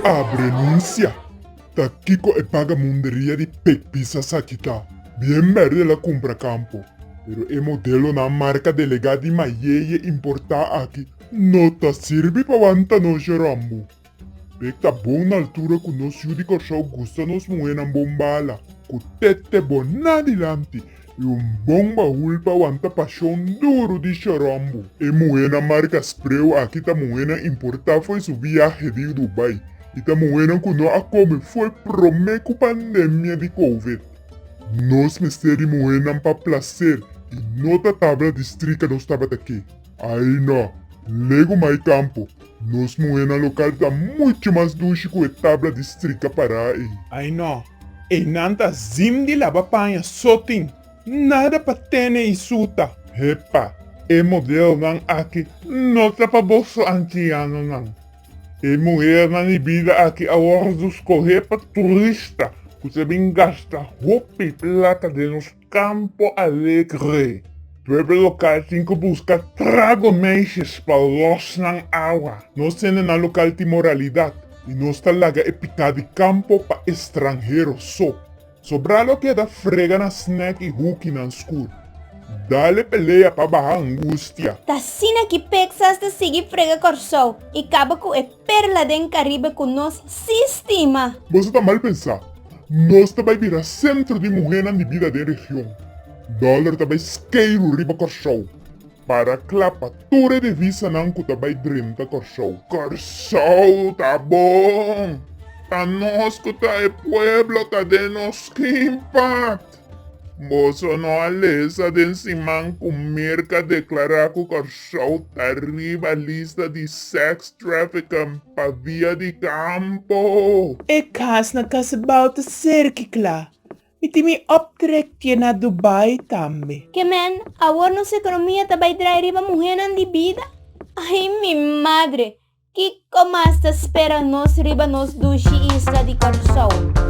Abrenunsia! Ta kiko e bagamunderia di pek pisa sa kita? Bien berde el a kumpra kampo, pero e modelonan marka delegá di Mayeye importá aki no ta sirbi pa wanta nos Jeròmbu. Pek ta bon na altura ku nos yu di Kòrsou gusta nos muhénan bon bala, ku tete bon na dilanti i un bon bahul pa wanta pashon duru di Shoròmbu. E muhénan marka Spreu aki ta muhénan importá fo'i su biahe di Dubai i ta muhénan ku no a kome fo'i promé ku pandemia di Covid. Nos mester di muhénan pa plaser i no ta tabla di strika nos tabata ke. Ai no, legu mai kampo, nos muhénan lokal ta muchu mas dushi ku e tabla di strika pará ei. Ai no, einan ta zim di laba paña so tin, nada pa tene i suta. Hepa, e modelnan aki no ta pa boso antianonan. E muhernan di bida aki a wòrdu skohé pa turista ku ta bin gasta hopi plaka den nos Campo Alegre. Pueblo lokal tin ku buska trago meisjes pa lòs nan awa. Nos hendenan lokal tin moralidat i nos ta laga e piká di kampo pa estranhero so. Sobrá lo keda frega na snèk i hukinan skur. Dale pelea pa baha angustia. Ta asina ki Pexas ta sigui frega Kòrsou i kaba ku e perla den Karibe ku nos sí stima. Boso ta mal pensá. Nos ta bai bira sentro di muhénan di bida den region. Dòler ta bai skeiru riba Kòrsou. Para kla pa tur e devisanan ku ta bai drenta Kòrsou. Kòrsou ta bon! Ta nos ku ta e pueblo ta den nos kimpat! Boso no a lesa den siman ku Merka deklará ku Kòrsou ta riba lista di sex trafficking pa via di kampo? E kas na Kasebao ta serki kla. Mi tin mi optrekje na Dubai tambe. Ke men, awor nos ekonomia ta bai drai riba muhénan di bida? Ai mi madre! Kiko mas ta spera nos riba nos dushi isla di Kòrsou?